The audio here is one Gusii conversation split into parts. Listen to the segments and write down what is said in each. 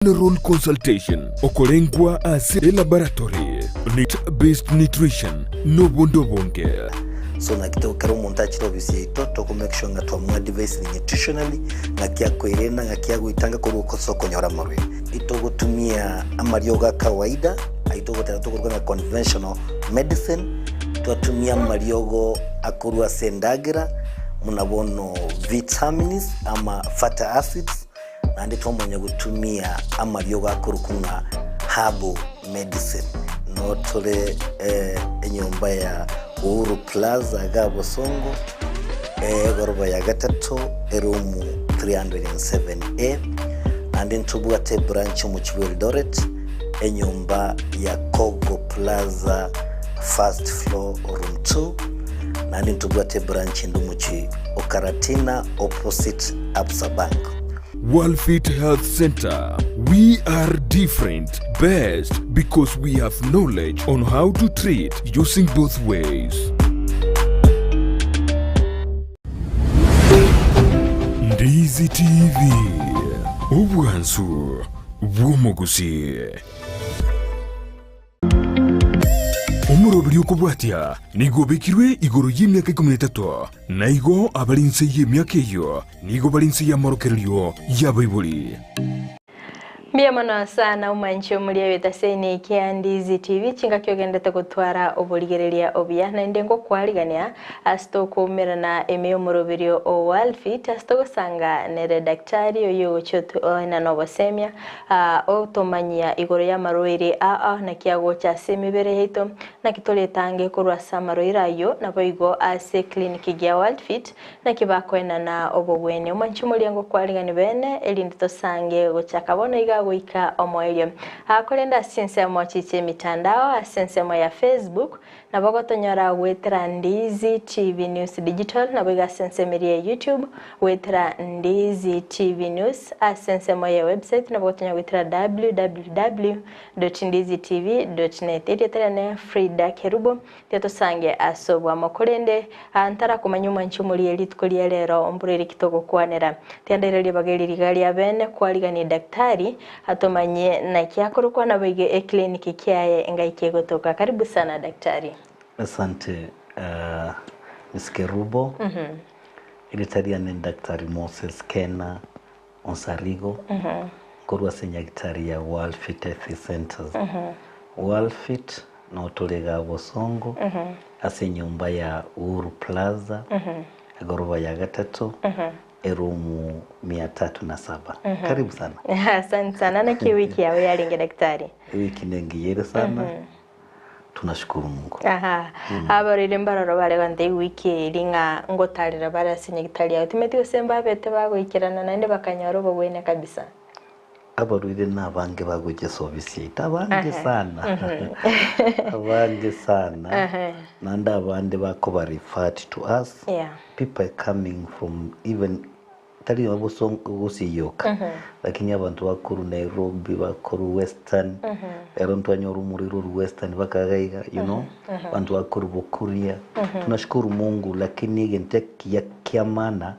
General consultation, okorengwa ase elaboratory, Nut based nutrition, nobonde obonge. So naki to kera omonto achire ofisi yaito toko make sure ng'a twamoadvise nutritionally ng'aki akoerenda ng'aki agoitanga korwa ase okonyora amarwaire. Itogotumia amariogo a kawaida ayio togoteba tokoruga ng'a conventional medicine, twatumia amariogo akorwa ase endagera buna bono vitamins ama fatty acids, naende twamanya gotumia amariogo akorokwa ng'a herbal medicine. Noo tore enyomba ya Uhuru Plaza iga Bosongo, egoroba ya gatato, eroom 307A. Naende ntobwate ebranch omochie bwa Eldoret, enyomba ya Kogo Plaza first floor room 2. Naende ntobwate ebranch ende omochie o Karatina opposite Absa Bank. Worldfit Health Centre, We are different, best because we have knowledge on how to treat using both ways. Ndizi TV, obwansu bw'omogusii. Omoroberi okobwatia nigo obekirwe igoro y'emiaka ikomi na etato, na igo abare inse y'emiaka eyio nigo bare inse y'amorokererio y'abaibori. Mbuya mono sana omwanchi omoria b'etaseni kia Ndizi TV chingaki ogendete gotwara oborigereria obuya naende ngokwarigania ase tokoumerana ime y'omoroberio o Worldfit ase togosanga nere daktari oyio ogochia otoenana obosemia Otomanyia igoro y'amarwaire aa, naki agocha ase emebere yaito, naki toretange korwa ase amarwaire ayio, naboigo ase eclinic gia Worldfit, naki bakoenana obogwenia. Omwanchi omoria ngokwarigani bene, erinde tosange gochaka bono iga goika omoerio. Korende ase chinsemo chiche emitandao, ase ensemo ya Facebook, Nabo gotonyora goetera Ndizi TV News Digital, naboigo ase ensemo eria ya YouTube goetera Ndizi TV News, ase ensemo ya website nabo gotonyora goetera www.ndizitv.net. Erieta riane Frida Kerubo, tiga tosange ase oboamo. Korende aa ntarakomanya omwanchi omoria rituko ria rero omborere ki togokwanera. Tiga ndaire ribaga eri riga ria bene kwariganie daktari Atomanyie naki akorokwa naboigo eclinic kiaye ngai kegotoka. Karibu sana daktari. Asante Miss Kerubo. Erieta riane ni Daktari Moses Kena Onsarigo, nkorwa ase nyagitari ya World Fit Health Centers. World Fit noo tore igaa Bosongo ase enyomba ya Uhuru Plaza, egoroba ya gatato, Eroom mia tatu na saba. Karibu sana. Asante sana. Naki ewiki yao yarenge daktari? Ewiki nengiya ere sana. Tunashukuru Mungu. Aha. Abarwaire mbaroro bare gonta ewiki eri ng'a ngotarera bare ase nyagitari yao. Timeti gose mbabete bagoikerana naende bakanyora obogwenia kabisa. Abarwaire nabange bagocha ase ofisi yaito, abange sana, abange sana, naende abande bakoba referred to us, people are coming from even tari nonya gusii yoka, lakini abanto bakorwa Nairobi, bakorwa Western, ero ntwanyora omorwaire orwa Western mpaka iga iga, you know, abanto bakorwa Bokuria, tunashukuru Mungu lakini egento ekiya kia maana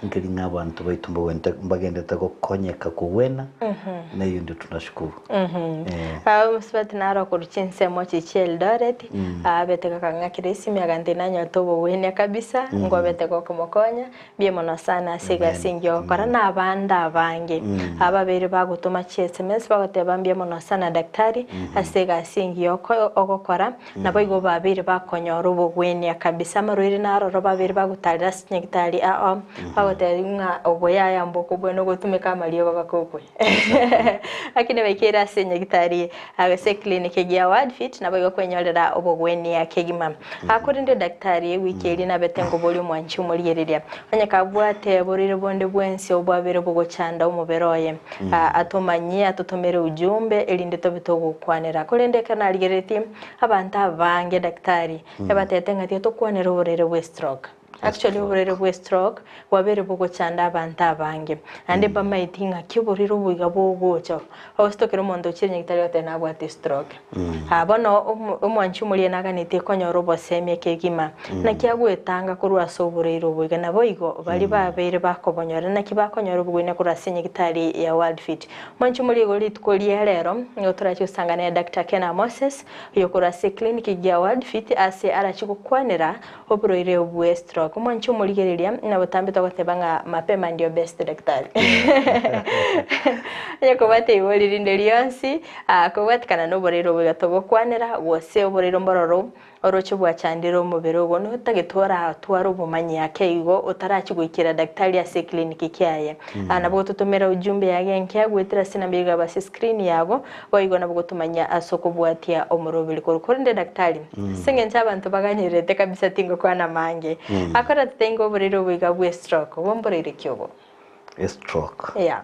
nkeri ng'a abanto baito mbagwente mbagenderete gokonyeka kogwena, na eyio ndio tunashukuru. Eh. Ah, omosubati naro okorwa chinsemo echi chia Eldoret, abete gakang'akera esimi agantebia nanyorete obogwenia kabisa, ngobete gokomokonya, mbuya mono sana ase egasi engiya ogokora, na abande abange ababeire bagotoma chi sms bagoteba mbuya mono sana daktari ase egasi engiya oko ogokora, Naboigo babeire bakonyora obogwenia kabisa. Amarwaire naroro babeire bagotarera ase chinyagitari ao, bagotebia ng'a obo yaya mbokobwena ogotumeka amariogo bakokwe. Lakini baikeire ase enyagitari gose eclinic egia Wordfit naboigo kwenyorera obogwenia kegima. Korende daktari ewiki eria nabete nkoboria omwanchi omorigereria, onye kabwate borwaire bonde bwensi obwabeire bogochanda omobere oye, Atomanyie, atotomere ujumbe, erinde tobe togokwanera. Korende ekero narigereretie abanto abange daktari, ebatete ng'a tiga tokwanere oborwaire bwe stroke. Actually oborwaire bwe stroke bwabeire bogochanda abanto abange naende mbamaeti ng'aki oborwaire obo iga bogocha ogositokera omonto ochire nyagitari ogoteba nabwate stroke. Aa bono omo omwanchi omoria naganetie konyora obosemia kegima naki agwetanga korwa ase oborwaire obo iga naboigo baria babeire bakobonyora naki bakonyora obogoina korwa ase nyagitari ya World Fit. Omwanchi omoria igo rituko ria rero nigo torache gosangana na Doctor Kena Moses oyokorwa ase eclinic ya World Fit ase arache gokwanera Oborwaire bwe stroke. Omwanche omorigereria na botambe togoteba ng'a mapema ndio best daktari. Onye kobwate ibori rinde rionsi ah, kobwatikana na oborwaire obo iga togokwanera gose oborwaire mbororo oroche bwachandire omobere ogo notagete oratware obomanyi ake igo otarachia goikera daktari ase eclinic kiaye. Ah, nabo ototomera ujumbe yage enke goetera ase enamba iga ase screen yago Boigo nabo gotomanyia ase okobwatia omoroberi korwa. Korende daktari, ase engencho abanto baganyererete kabisa tingokwana amange, akoratete inga oborwaire obo iga bwe stroke, obo mborwaire ki obo? Estroke. Yeah.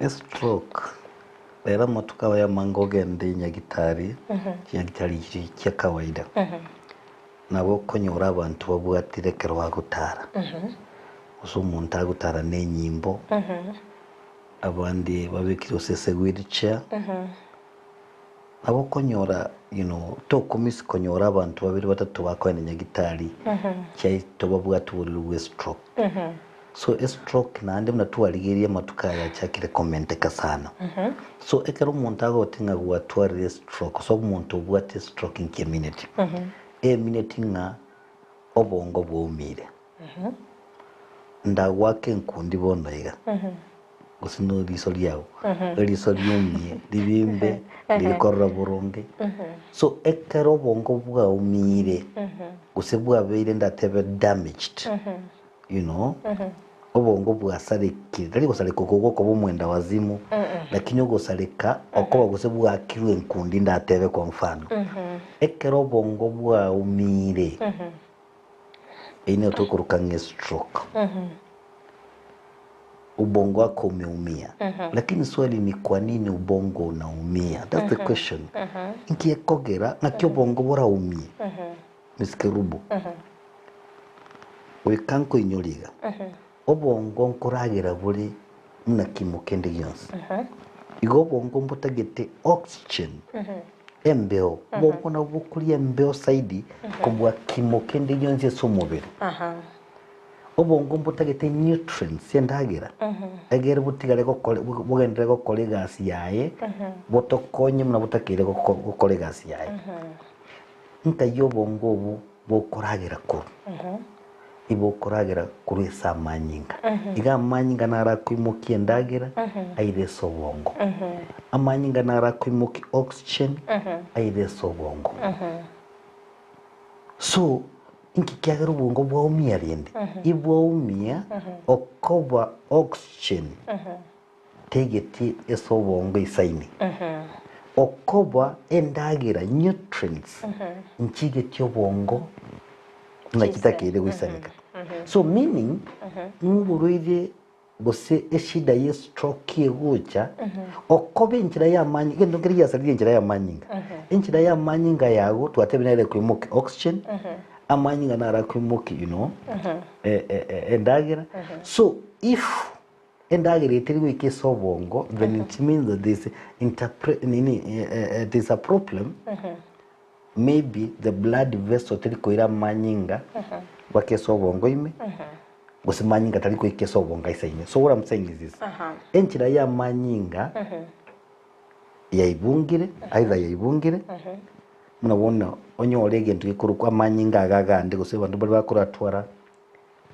Estroke, rero amatuko aye amange ogende nyagitari, chinyagitari chiria chia kawaida, nabo okonyora abanto babwatire ekero bagotara, gose omonto agotara na enyimbo. Abande babekire gose ase wheel chair, nabo okonyora you know tokomisi konyora abanto babere batato bakoenda nyagitari chiaito babwate oborwaire bwa estroke. So estroke naende buna twarigereria amatuko aya yachakire komenteka sana. So ekero omonto agote ng'a gwatwarire estroke gose omonto obwate estroke inki emineti? Emineti ng'a obongo bwaumire. Ndagoake enkundi bono iga, gose neriso riao, eriso riumie, ribimbe, ndirikorora boronge. So ekero obongo bwaumire, gose bwabeire ndatebe damaged, you know, obongo bwasarekire, tari gosareka okwo gokoba omwenda wazimu, lakini ogosareka okoba gose bwaakirwe enkundi ndatebe kwa mfano. Ekero obongo bwaumire. Eyio nigo tokoroka ng'a estroke. Ubongo wako umeumia. Lakini swali ni kwa nini ubongo unaumia? That's the question. Inki ekogera ng'aki obongo boraumie? Miss Kerubo. Goika nkoinyore iga. Obongo nkoragera bore buna kimo kende gionsi. Igo obongo mbotagete oxygen, embeo. Obongo nabwo bokoria embeo zaidi kobua kimo kende gionsi ase omobere. Obongo mbotagete nutrients, endagera, egere botigare gokora bogenderere gokora egasi yaye, botokonye buna botakeire gokora egasi yaye. Nkai obongo obwo bokoragera korwa? Ibokoragera korwa ase amanyinga. Iga amanyinga naro akoimokia endagera aire ase obongo. Amanyinga naro akoimokia oxygen aire ase obongo. So, inki kiagera obongo bwaumia rende? Ibwaumia okoba oxygen tegeti ase obongo isaine. Okoba endagera, nutrients, nchigeti obongo ng'a chitakeire goisaneka. So meaning, ng'a oborwaire gose eshida ye stroke egocha, okoba enchera ya amanyinga, egento nkere giasarire enchera ya amanyinga. Enchera ya amanyinga yago twatebire nere ekoimokia oxygen, amanyinga naro akoimokia you know, endagera. So if Endagera etari goika ase obongo, then it means that there's interpre nini there's a problem, maybe the blood vessel teri koira amanyinga goika ase obongo ime, gose manyinga tari goika ase obongo ase ime. So what I'm saying is this, enchera ya amanyinga yaibungire, either yaibungire, buna bono onyore egento gekorokwa amanyinga iga agande gose abanto baria bakoratwara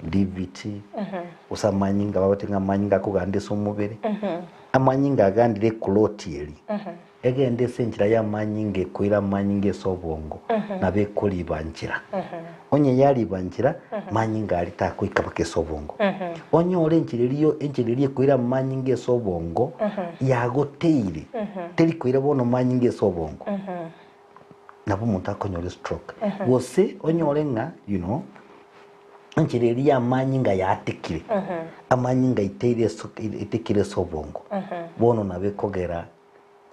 DVT, gose amanyinga babate ng'a amanyinga akoganda ase omobere, amanyinga agandire eclot eria, egende ase enchera ya amanyinga ekoira amanyinga ase obongo, nabo ekoriba nchera. Onye yariba nchera, manyinga aria takoika mpaka ase obongo. Onyore enchera eria enchera eria ekoira amanyinga ase obongo, yagoteire, teri koira bono manyinga ase obongo. Nabo omonto akonyora estroke. Gose onyore ng'a you know, enchera eria ya amanyinga yaatekire, amanyinga aiteire ase aitekire ase obongo, bono nabo ekogera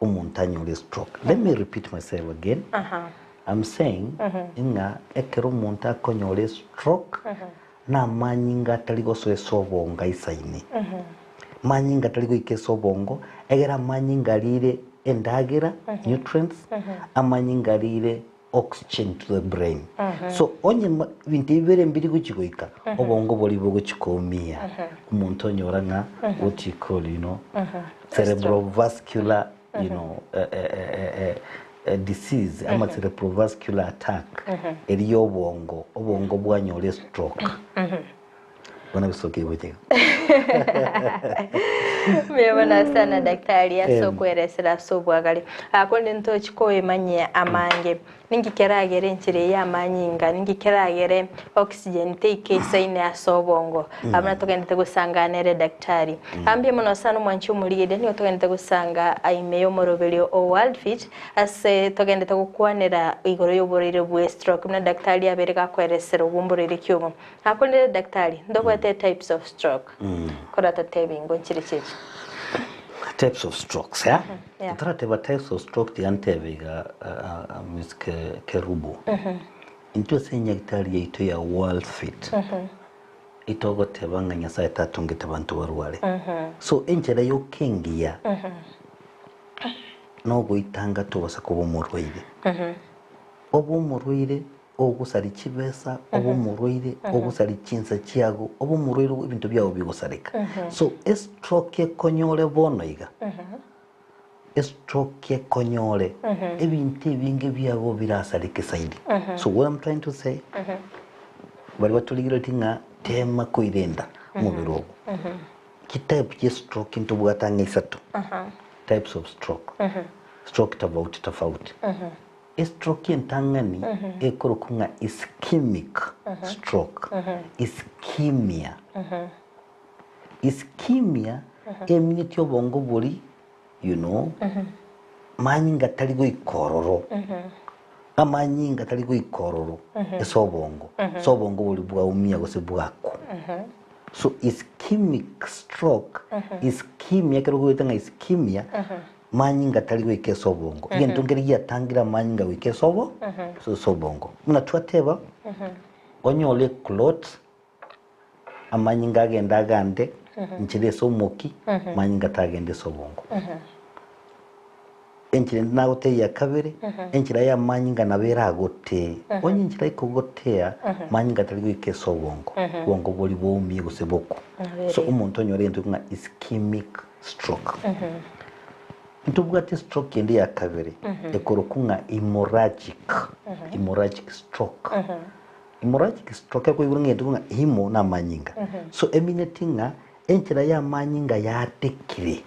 omonto anyore estroke. Let me repeat myself again. I'm saying ng'a ekero omonto akonyora estroke na amanyinga atari gosoa ase obongo aisaine. Manyinga atari goika ase obongo, egere amanyinga arire endagera, nutrients, amanyinga arire oxygen to the brain. So onye ma- ebinto ebi bibere mbiri gochi goika, obongo boria bogochi koumia. Omonto onyora ng'a what you call you know, cerebrovascular you know, eh, eh, eh, eh, eh, disease ama cerebrovascular attack eri ya obongo, obongo bwanyora estroke. Bono ebisoke ebigocha iga. Mbuya mono sana daktari ase Em. okweresera ase obwagare. Ah, korende ntochi koemanyia amange. Ninki keragere enchera eye y'amanyinga, ninki keragere oxygen teika eisaine ase obongo. Abwo buna togenderete gosanga nere daktari. Ah, mbuya mono sana omwanchi omorigereria, nigo togenderete gosanga ime y'omoroberio o World Fit ase togenderete gokwanera igoro y'oborwaire bwe stroke buna daktari abeire gakoeresera obwo mborwaire ki obo. Nakorire daktari, ndobwate types of stroke. Koratotebi ingo nchire chichi. Types of strokes, yeah? Yeah. Torateba types of stroke tiga ntebe iga uh, uh, Miss Ke, Kerubo. Intwe ase enyagitari yaito ya World Fit itogoteba ng'a Nyasaye tatongete banto barware. So enchera yoka engiya nogoitanga tobasa koba omorwaire. Obe omorwaire Ogosaria chibesa, obe omorwaire, ogosaria chinsa chiago, obe omorwaire ebinto biago bigosareka. So estroke ekonyore bono iga, estroke ekonyore, ebinto ebinge biago birasareke zaidi. So what I'm trying to say, baria batorigeretie ng'a tema koirenda omobere obo. Chitype chia stroke ntobwate ang'e isato, types of stroke, stroke tofauti tofauti. Estroke entang'ani ekorokwa ng'a ischemic stroke, ischemia. Ischemia eminyetie obongo bori you know, manyinga tari goika ororo, amanyinga tari goika ororo ase obongo, ase obongo bori bwaumia gose bwakwa. So ischemic stroke, ischemia ekero okoigwete ng'a ischemia, Manyinga tari goika ase obongo. Egento nkere giatangire amanyinga goika ase obo ase obongo. Buna twateba, onyore eclot, amanyinga agende agande nchera ase omoki, manyinga tagenda ase obongo. Enchera ende nagotebia ya kabere, enchera ya amanyinga nabo eragotee. Onye enchera ekogotea, manyinga tari goika ase obongo, obongo boria boumie gose bokwe. So omonto onyore egento ng'a ischemic stroke. Ntobwate stroke ende ya kabere ekorokwa ng'a hemorrhagic, hemorrhagic stroke. Hemorrhagic stroke ekoigwa ng'a egento ng'a hemo na amanyinga. So emineti ng'a enchera ya amanyinga yatekire.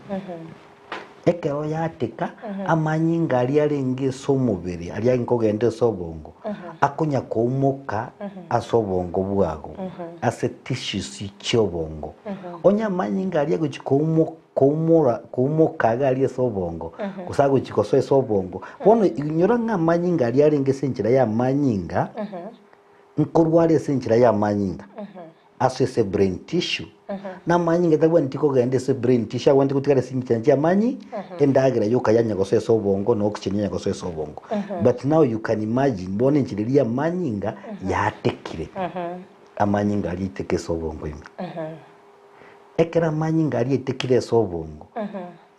Ekero yateka, amanyinga aria arenge ase omobere, aria arenge kogenda ase obongo, akonya koumoka ase obongo bwago, ase tissues chi'obongo. Onye amanyinga aria agochia koumo koumora koumoka iga aria ase obongo, gose agochia gosoa ase obongo, bono inyora ng'a amanyinga aria arenge ase enchera y'amanyinga, nkorwa are ase enchera y'amanyinga. Ase ase brain tissue, na amanyinga tabwenereti kogenda ase brain tissue, agwenerete gotigara ase chinchera chia amanyi, endagera yoka yanya gosoa ase obongo na oxygen yanya gosoa ase obongo. But now you can imagine, bono enchera eria y'amanyinga yatekire, amanyinga aria aiteke ase obongo ime. Ekero amanyinga aria aitekire ase obongo,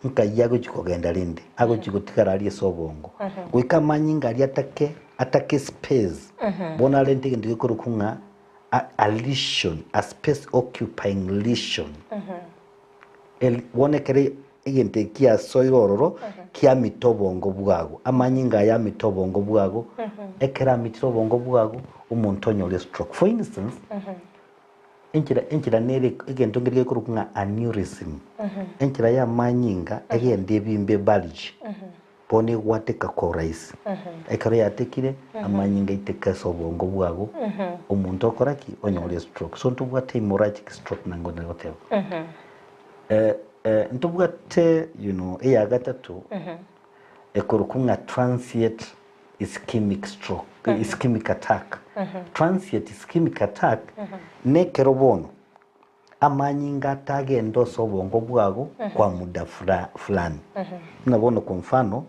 nkai agochia kogenda rende? Agochia gotigara aria ase obongo. Goika amanyinga aria atake atake space, bono arente egento gekorokwa ng'a a, a lesion, a space occupying lesion. El, bono ekero egento eki giasoire ororo, kiamita obongo bwago, amanyinga aya amite obongo bwago, ekero amitire obongo bwago, omonto onyore stroke. For instance, enchera enchera nere egento nkere gekorokwa ng'a aneurysm, enchera ya amanyinga egende ebimbe bulge. Bono egwateka kwa urahisi. Ekero yatekire, amanyinga aiteke ase obongo bwago, omonto okora ki? Onyore estroke. So ntobwate hemorrhagic stroke nang'o ndagoteba. Eh, eh, ntobwate you know, eya gatato, ekorokwa ng'a transient ischemic stroke, ischemic attack. Transient ischemic attack, nekero bono Amanyinga atagende ase obongo bwago kwa muda fulani. Buna bono kwa mfano,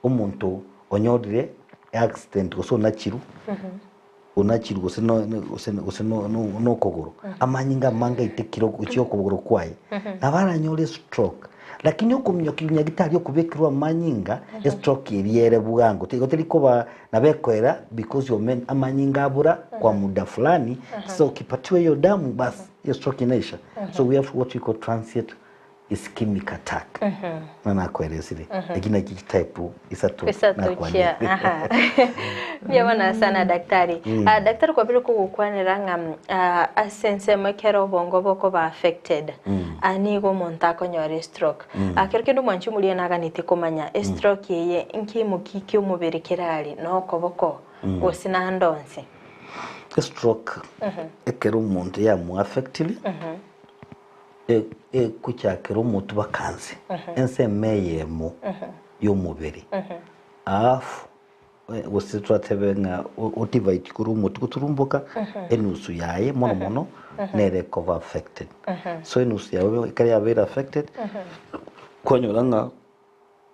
omonto onyorire. Accident gose onachirwe, onachirwe gose no- no- gose gose no- no- nokogoro, amanyinga amange aitekire gochia okogoro kwaye, nabo aranyore estroke. Lakini okominyokia nyagitari okobekerwa amanyinga, estroke eria ere bwango, tigo teri koba nabo ekoera because your men amanyinga abura kwa muda fulani, so ukipatiwa hiyo damu basi hiyo stroke inaisha. So we have what we call transient ischemic attack na nakoeresire eki naki type isato Isato nakwanire chia aha mbuya mono sana daktari Ah, daktari kwabire kogokwanera ng'a mm, ah, ase ensemo ekero obongo bokoba affected ah, nigo omonto akonyora estroke Ah, kero kende omwanchi omoria naganetie komanya estroke eye nkiimo ki kia omobere kerari na okoboko gose naende onsi Estroke ekero omonto yamoaffectire Egochakera omotwe baka nse, ensemo eyemo y'omobere, alafu gose twatebe ng'a o divide korwa omotwe goturumboka, enusu yaye mono mono nere ekoba affected. So enusu yaye ekero yabeire affected, kwanyora ng'a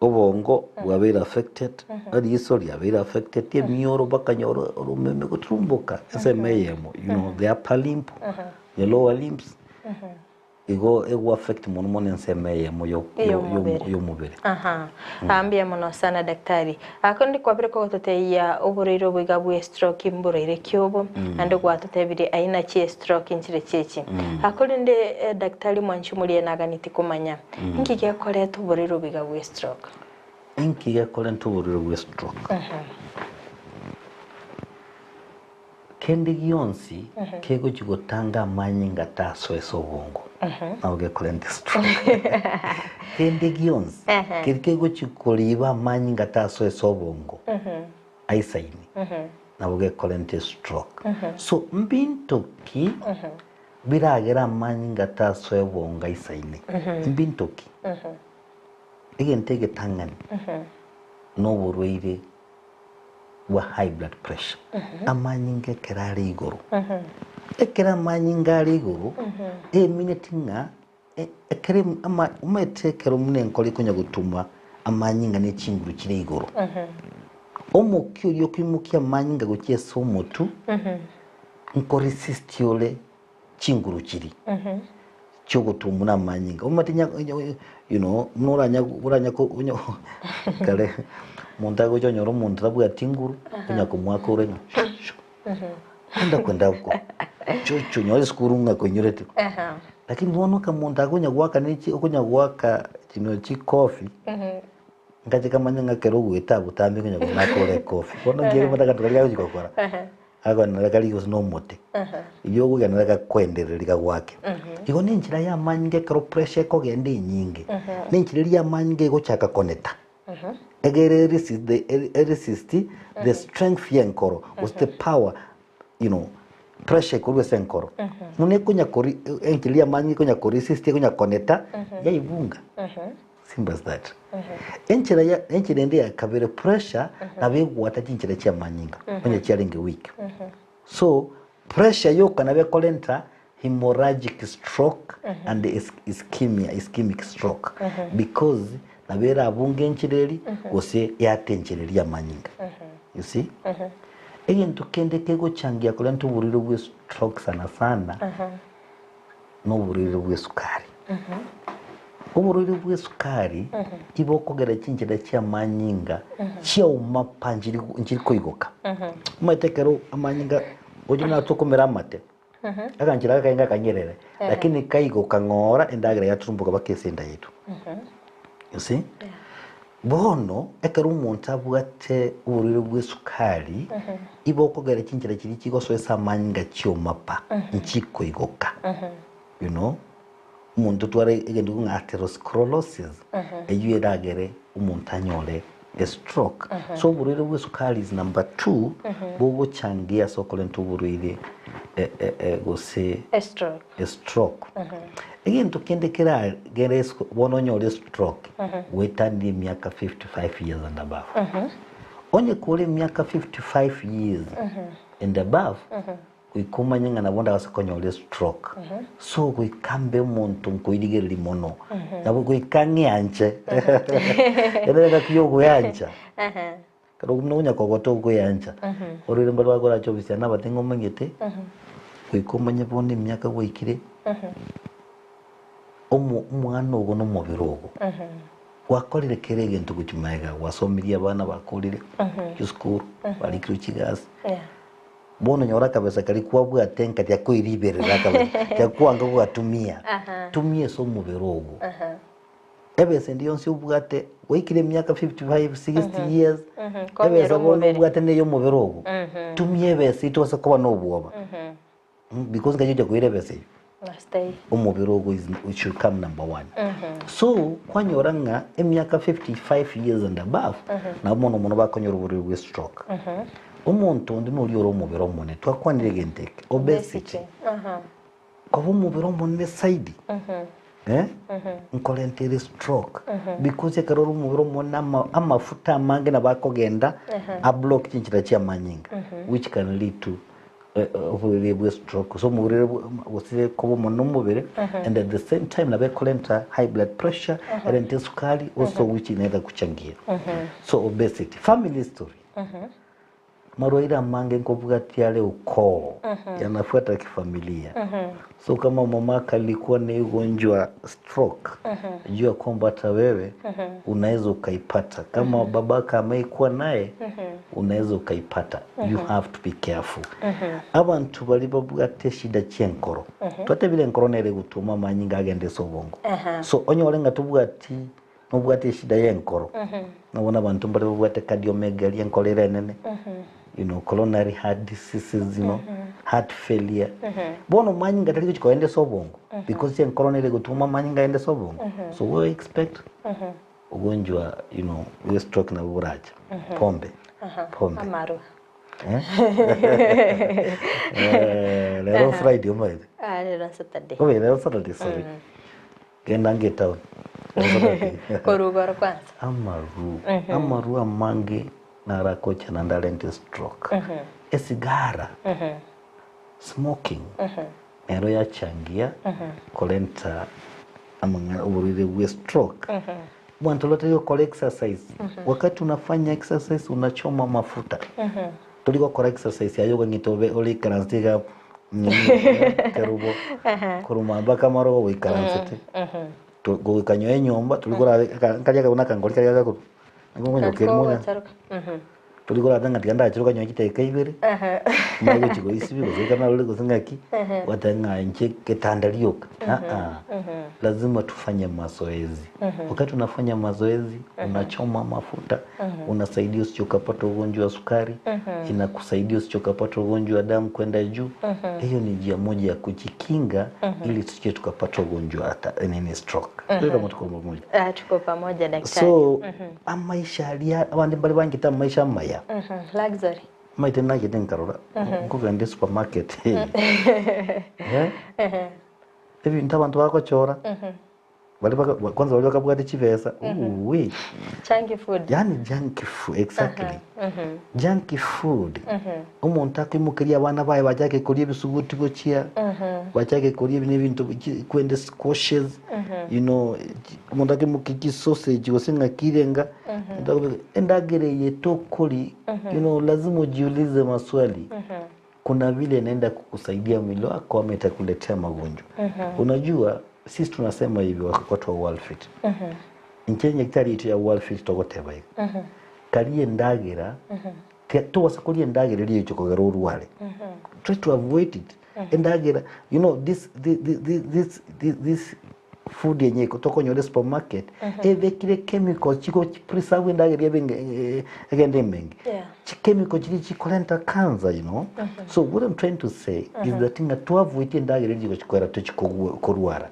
Obongo bwabeire affected, eriso riabeire affected, emioro bakanyora oromeme goturumboka ensemo eyemo, you know, the upper limb, the lower limbs, igo ego affect mono mono ensemo eyemo yo- yo- yo- Ey'omobere. y'omobere. Aha. Ah, mbuya mono sana daktari. Ah, korende kwabire kogototebia oborwaire obo iga bwe stroke mborwaire ki obo, naende gwatotebirie aina chie stroke nchire chiachi. Ah, korende eh, daktari mwanchi omoria naganeti komanya, Inki gekoreta oborwaire obo iga bwe stroke? Inki gekorenta oborwaire bwe stroke? Kende gionsi kegochi gotanga amanyinga tasoe ase obongo nabo gekorenta stroke. Kende gionsi keri kegochi koriba amanyinga tasoe ase obongo aisaini nabo gekorenta estroke. So mbinto ki Biragere amanyinga tasoe obongo aisaine. Mbinto ki? Egento egetang'ani noborwaire bwa high blood pressure. Amanyinga ekero are igoro. Ekero amanyinga are igoro, emineti ng'a ekero ama omanyete ekero buna enkoro ekonya gotuma amanyinga ne chinguru chire igoro. Omokia oria okoimokia amanyinga gochia ase omotwe, nkoresist ore chinguru chiria chiogotuma buna amanyinga. Omanyete nya you know buna oranya oranya ko onya kare omonto agocha onyore omonto tabwati nguru, onya komoaka ore ng'a shu kwenda kwenda huko chuchu nyore esukuru ng'a koinyorete. Lakini bono omonto akonya goaka ne chi okonya goaka chino chikofi. Ngacha kamanya ng'a ekero ogoeta botambe konya konakora ekofi. Bono nki ere aganto karia gagochi gokora, akonera karia gose na omote, eywo okogenera gakoendereria gagoake. Igo na enchera ya amanyinga ekero pressure ekogenda enyinge, na enchera eria ya amanyinga egochaka koneta, egere eresist the eresist the strength ya enkoro gose the power you know, pressure ekorwa ase enkoro. Buna ekonya kori enchera eria ya amanyinga ekonya koresist ekonya koneta, yaibunga. Simple as that. Enchera ya enchera ende ya kabere pressure nabo egwata chinchera chia amanyinga onye chiarenge weak. So pressure yoka nabo ekorenta hemorrhagic stroke and is, ischemia, ischemic stroke because nabo erabunge enchera eri gose yate enchera eri amanyinga. You see? Egento kende kegochangia korenta oborwaire bwe stroke sana sana noborwaire bw'esukari. Oborwaire bw'esukari tibokogera chinchera chi'amanyinga chiauma pa nchiri nchiri koigoka. Omanyete ekero amanyinga oche buna tokomera amate, aganchera aka kaenge akanyerere, lakini kaigoka ng'ora endagera yaturumboka mpaka ase enda yaito. You see? Bono ekero omonto abwate oborwaire bw'esukari, igo okogera chinchera chiria chigosoa ase amanyinga chioma pa, nchikoigoka. You know, omonto otware egento ng'a atherosclerosis, eyio eragere omonto anyore estroke. So oborwaire bw'esukari is number two, bogochangia ase okorenta oborwaire gose Estroke. estroke. Egento kende keragere esiko bono onyore estroke goetania emiaka 55 years and above. Onye kore emiaka 55 years and above goika omanye ng'a nabo ndagase konyora estroke. So goika mbe omonto nkoirigereria mono nabo goika ng'eanche. Ere engaki ya ogoeancha. Ekero buna onya kogota okoyancha, orore mbare bakorache obisia nabate ng'a omanyete, goika omanye bono emiaka gwaikire, omo omwana ogo na omobere ogo, gwakorire kera egento gochia magega, gwasomirie abana bakorire chisukuru, barikirwe chigasi, bono nyora akabesa karia kwabwate nkaria koiriberera akabesa, tiakwanga gogatumia, tumia ase omobere ogo. Ebesa ende yonsi obwate, gwaikire emiaka 55, 60 years, Konyera ebesa bono omobere. obwate neye omobere ogo, tumia ebesa eyio tobasa koba na obwoba. Because nkai ocha koira ebesa eyio. Nastay. Omobere ogo is it should come number one. So, kwanyora ng'a emiaka 55 years and above, nabo mono mono bakonyora oborwaire bwa stroke. Omonto onde noria ore omobere omonene, twakwanire egento eke, obesity. Koba omobere omonene zaidi eh, nkorenta ere stroke because ekero ore omobere omonene ama amafuta amange nabo akogenda ablock chinchera chia amanyinga which can lead to oborwaire bwa stroke gose oborwaire bwa gose koba omonene omobere and at the same time nabo ekorenta high blood pressure erente esukari also which inaeza kuchangia so obesity family history Marwaire amange nkobwatia are ukoo, yanafuata kifamilia. So kama mamako alikuwa na hii ugonjwa stroke, jua kwamba hata wewe unaweza ukaipata. Kama babako ameikuwa naye, unaweza ukaipata. You have to be careful. Abanto baria babwate eshida chi'enkoro, twatebire enkoro nere egotoma amanyinga agende ase obongo. So onyore ng'a tobwati Nobwate eshida y'enkoro, nabwo nabanto mbare babwate cardiomegaly, enkoro ere enene, you know, coronary heart diseases, you know, heart failure. Bono manyinga tari gochia kogenda ase obongo, because enkoro nere egotuma amanyinga agende ase obongo. So we expect ogonjwa you know, bwe stroke nabo borache. Pombe, pombe. Amarwa. Eh? Eh, rero Friday omaete. Ah, rero Saturday. Obe rero Saturday, sorry. Genda ange etown. Korwa igoro kwanza. Amaru, amaru amange narakocha naende arente stroke. Esigara, smoking, nero yachangia korenta amang'ana oborwaire bwe stroke. Abanto batari gokora exercise, wakati unafanya exercise unachoma mafuta. Tori gokora exercise aye okang'ita obe ore ikaranse iga nini kerubo korwa mpaka amarogo goikaransete to goika nyowe enyomba tori korara eka nkaria buna akangori karia gakorwa nabo okonya Kari kokerwa ng'a kogocharoka. tori korara ng'a tiga ndacharoka nyowe chidakika ibere manye gochia goisibia gose ekero narure gose ng'aki gwateba ng'a inche getanda rioka aa lazima tufanye mazoezi wakati unafanya mazoezi unachoma mafuta unasaidia usije ukapata ugonjwa wa sukari inakusaidia usije ukapata ugonjwa wa damu kwenda juu hiyo ni njia moja ya kujikinga ili tusije tukapata ugonjwa hata nini stroke Sijui kama tuko pamoja Ah, tuko pamoja daktari. so amaisha aria abande mbare bangete amaisha amaya Luxury. maite nachete nkarora nkogenda esupermarket Eh? Ebinto abanto bagochora Baria baka kwanza baria bakabwate chibesa uuwi Chunky food. yaani junk food exactly junk food omonto akoimokeria abana baye bachake koria ebisuguti gochia bachake koria ebi nebinto chi kwende squashes you know chi omonto akoimokia chisausage gose ng'aki irenga omonto akobeka endagera eye tokori you know lazima ujiulize maswali Kuna vile inaenda kukusaidia mwili wako ama itakuletea magonjwa. Unajua sisi tunasema hivi watu wa Worldfit. Inche nyagetari yaito ya Worldfit togoteba iga. Karia endagera, tobasa koria endagera eria egocha kogera orware. Try to avoid it. Endagera, you know this this this this food enye tokonyora esupermarket ebekire chemicals chigo preserve endagera ebe egende emenge. Yeah. Chichemical chiria chikorenta cancer you know. So what I'm trying to say is that ng'a twavoitie endagera eria chigochi koera tochi korwara.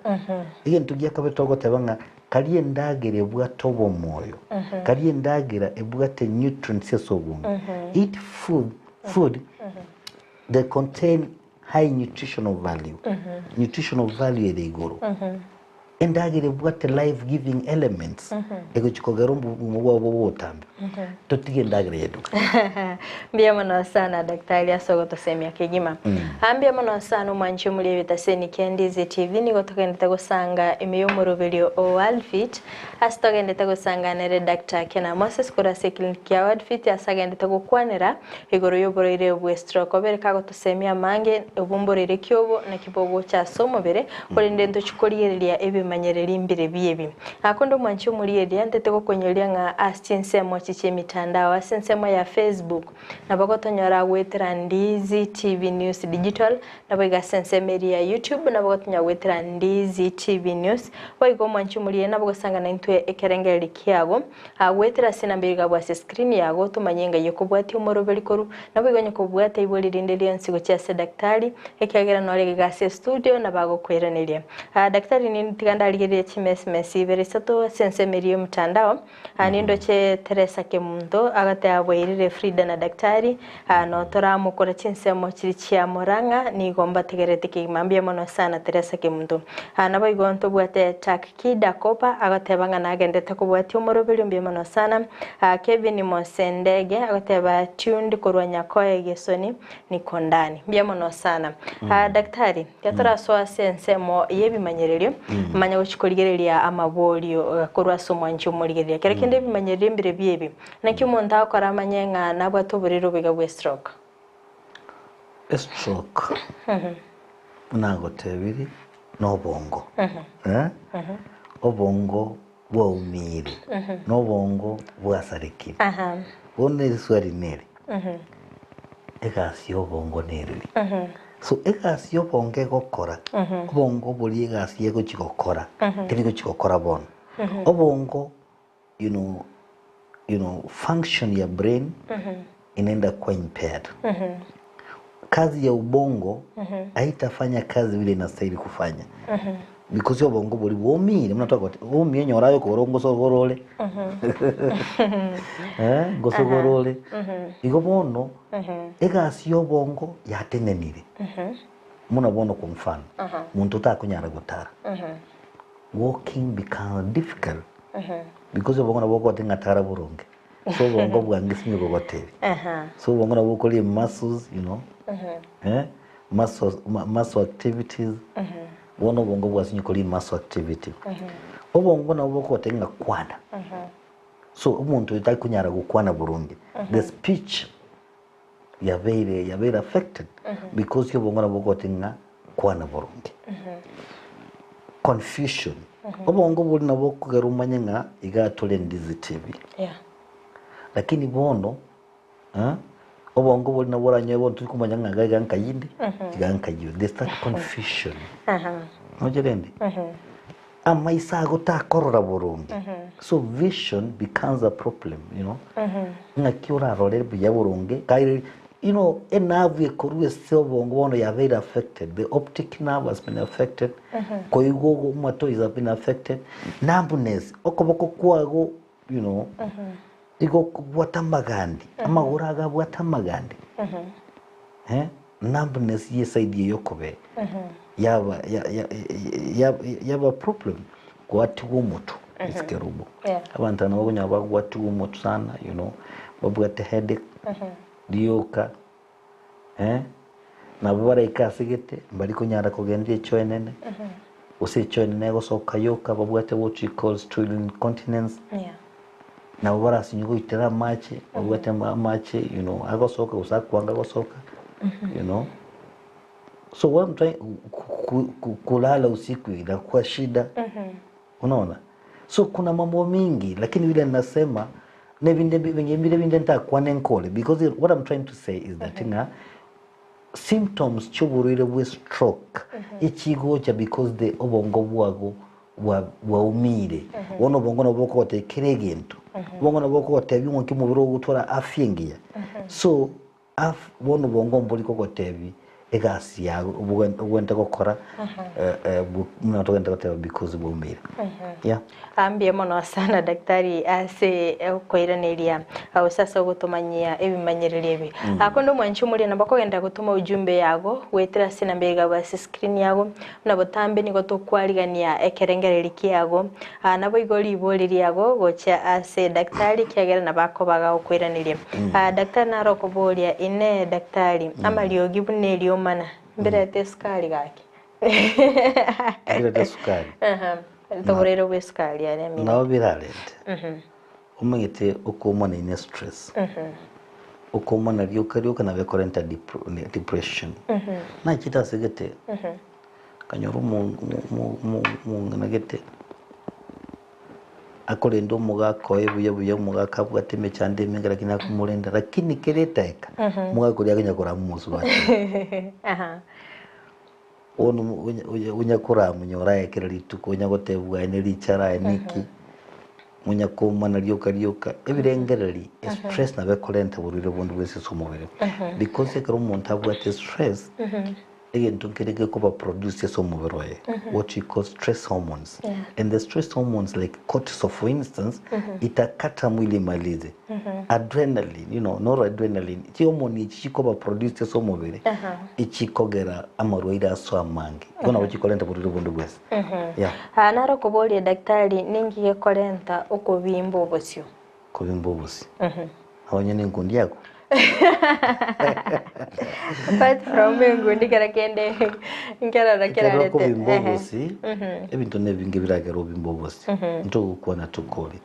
Egento gia kabere togoteba ng'a karia endagera ebwate obomoyo, karia endagera ebwate nutrients ase obonge. Eat food food that contain high nutritional value, nutritional value ere igoro. Endagera ebwate life giving elements egochia kogera obogima bwao bobe obotambe. Totige endagera ya eduka. Mbuya mono sana daktari ase ogotosemia kegima. Ah, mbuya mono sana omwanchi omori ebitaseni kia Ndizi TV nigo togendete gosanga ime y'omoroberio o Worldfit ase togendete gosanga nere Doctor Kena Moses korwa ase eclinic ya Worldfit ase agendete gokwanera igoro y'oborwaire bwe stroke obere kagotosemia amange obwo mborwaire ki obo naki bogocha ase omobere korende ntochi korigereria ebimanyereri mbire biebi. Nakonde omwanchi omorieria ntete gokonyoria ng'a ase chinsemo echi chi'emitandao ase ensemo ya Facebook nabo gotonyora goetera Ndizi TV News Digital naboigo ase ensemo eria ya YouTube nabo gotonyora goetera Ndizi TV News boigo omwanchi omorieria nabo gosanga naintwe ekerengererio kiago goetera ase enamba eria igabwe ase screen yago tomanye ng'ai okobwatia omoroberi korwa naboigo onye kobwate ibori rinde rionsi gochia ase daktari ekiagera nore iga ase estudio nabo agokoiraneria. Daktari ninde tiga ndarigererie chimesmesi ibere isato ase ensemo eria y'omotandao, nindoche Teresa Kemunto agateba bwairire Frida na daktari, notoramokora chinsemo chiria chia Murang'a nigo mbategererete kegima mbuya mono sana Teresa Kemunto. Naboigo ntobwate Takida Kopa agoteba ng'a nagenderete kobwatia omoroberio mbuya mono sana. Kevin Mosendege agoteba tuned korwa Nyakoe Gesoni niko ndani. Mbuya mono sana. Daktari, tiga torasoa ase ensemo y'ebimanyererio, manye gochia korigereria amaborio korwa ase omwanchi omorigereria. Kero kende ebimanyererio mbire biebi, naki omonto agokora amanye ng'a nabwate oborwaire oboiga bwe stroke? Estroke buna nagotebirie nobongo, obongo bwaumire, nobongo bwasarekire. Bono eriswali neri, egasi y'obongo nereri? So egasi y'obongo egokora, obongo boria egasi egochi gokora, teri gochi gokora bono. Obongo you know, you know, function ya brain inaenda kuwa impaired. Kazi ya ubongo haitafanya kazi vile inastahili kufanya because obongo bori bwomire buna twagoteba omie onyore aye okogoro ngosogoro ore eh, ngosogoro ore igo bono egasi ya obongo yatenenire buna bono kwa mfano monto otakonyara gotara walking become difficult because obongo nabo bokogotebi ng'a tara boronge so obongo bwange sinye bogotebi so obongo nabo bokoria muscles you know eh, muscles, muscle activities bono obongo bwasinye koria muscle activity obongo nabo bokogotebi ng'a kwana so omonto oyo takonyara gokwana boronge the speech yabeire yabeire affected because obongo nabo bogotebi ng'a kwana boronge. Confusion, obongo boria nabo bokogera omanye ng'a iga tore ndizi TV. Yeah. Lakini bono eh, obongo boria nabo oranyore bono tori komanya ng'a iga iga nkai inde, iga nkai ore. There's that confusion. Noche rende? Amaiso ago takorora boronge. So vision becomes a problem, you know. Ng'aki orarore buya boronge, kaire you know, enerve ekorwa ase obongo bono yabeire affected, the optic nerve has been affected, koigwa ogo omoto is have been affected, numbness, okoboko kwago you know, igo okobwata amagandi, amagoro ago abwate amagandi, eh, numbness ye side eye okobee yaba ya- ya- ya- yaba problem gwatigwa omotwe ase kerubo. Yeah. Abanto aba nabo okonyora bagwatigwa omotwe sana you know, babwate headache, rioka eh, nabo baraike ase gete mbari konyara kogenda echoo enene, gose echoo enene egosoka yoka babwate what we call stool incontinence, Yeah. nabo barasinye goitera amache, babwate ama- amache you know, agosoka gose akwanga gosoka you know. So what I'm trying ku- ku- ku- kulala usiku inakuwa shida unaona so kuna mambo mingi lakini vile nasema nebinde binge bire binde ntakwane nkore because what I'm trying to say is that ng'a symptoms chioborwaire bwe stroke echigocha because the obongo bwago bwa bwaumire bono obongo nabo bokogotebia kera egento obongo nabo bokogotebia ng'aki omobere ogotwara afya engiya so af bono obongo mbori kogotebia Egasi yago obwenerete gokora buna togende goteba because bwaumeire. Yeah. Ah, mbuya mono sana daktari ase okoiraneria gose ase ogotomanyia ebimanyererio ebi. Ah, konde omwanchi omoria nabo okogenda gotoma ujumbe yago goetera ase enamba eye iga ase screen yago buna botambe nigo tokwarigania ekerengererio kiago ah, naboigo ribori riago gochia ase daktari ekiagera nabo akoba gagokoiraneria. Ah, daktari naro okoboria inee daktari amariogi buna eriomana mbirete esukari gaki? Mbirete esukari. Aha, ntoboreire bwa esukari aria amina. Nabo birarente. Omanyete okoumana ine stress. Okoumana rioka rioka nabo ekorenta depression. Nachete ase gete, nkanyora omong'ina gete akorenda omogaka oye buya buya, omogaka abwate emechando emenge lakini akomorenda, lakini kera edaika, omogaka oria akonya korama omosubati. Bono onya koramonyora aye kera rituko, onya gotebwa aye ne richara aye niki, onya koumana rioka rioka, ebirengereri, estress nabo ekorenta oborwaire bonde bwensi ase omobere. Because ekero omonto abwate estress, egento nkere gekoba produced ase omobere oye, what we call stress hormones. And the stress hormones like cortisol for instance, itakata mwili imalize. Adrenaline, you know, noradrenaline, chihormone echi chikoba produced ase omobere, echikogera amarwaire aso amange. Igo nabo chikorenta oborwaire bonde bwensi. Yeah. Aa naro okoboria daktari ninki gekorenta okobimba obosio? Kobimba obosio. Onye nenkundi yako. Apart from enkundi kera kende nkerora Ekero kerarete. okobimba obosi, ebinto nebinge biragere obimbe obosi. Ntogokwana tokore.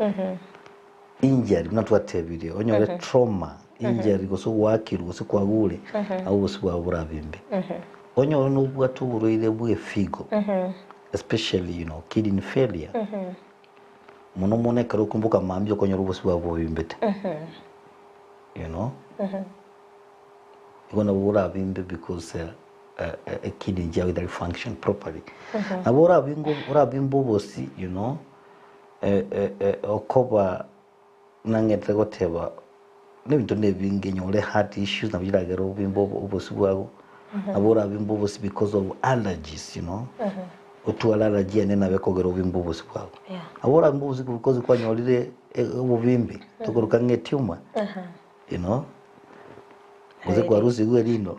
Injury buna twatebirie, onyore trauma, injury gose gwakirwe gose kwagure, nabo obosi bwabo borabimbe. Onyore nobwate oborwaire bwa efigo, especially you know, kidney failure, mono mono ekero okomboka mambia okonyora obosi bwabo bobimbete, you know, igo nabo borabimbe because ekidney chiago etari function properly. Nabo orabimbe obosi you know, Okoba nang'ete goteba nebinto nebinge nyore heart issues nabo chiragere obimbe obosi bwago, nabo orabimbe obosi because of allergies you know, otware allergy ende nabo ekogera obimbe obosi bwago. Nabo orabimbe obosi because kwanyorire obobimbe tokoroka ng'a etumor you know. Gose kwarusigwe erino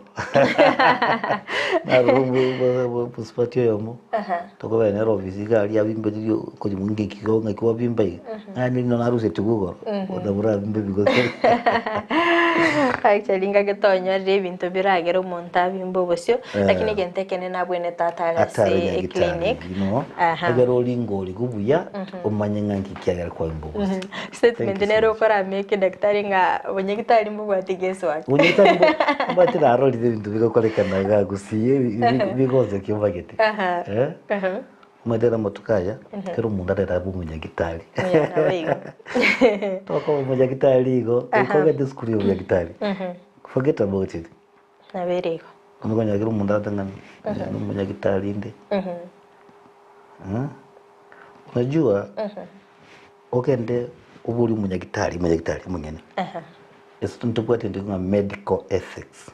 naroro omosubati oyomo tokobera nere ofisi iga aria abimberirie okonya ng'aki igo ng'aki wabimba iga naende erino narusetigwe igoro nabo orabimbe bigo Actually ngaki tonyorire ebinto biragere omonto abimbe obosio, lakini egento ekenene nabwenerete atare ase atare nyagitari eclinic. you know Aha. egere oringe origwe buya omanye ng'a nki kiagera kwabimba obosio Statement Thank you so nere much. okorameke daktari ng'a bonyagitari mbobwati guesswork. Bonyagitari mbo omanyete narorire ebinto bigokorekana iga gusii ebi ebi bigonsekia omanyete Aha. eh Aha. omanyete ere amatuko aya kera omonto arere abe omonyagitari Yeah, nabo igo. tokoba omonyagitari igo goika ogende esukuru ya obonyagitari forget about it Nabo ere igo. Bono okonyora kera omonto agote ng'a nomonyagitari inde Unajua Ogende oborie omonyagitari, omonyagitari omonyene, ase ntobwate egento ng'a medical ethics.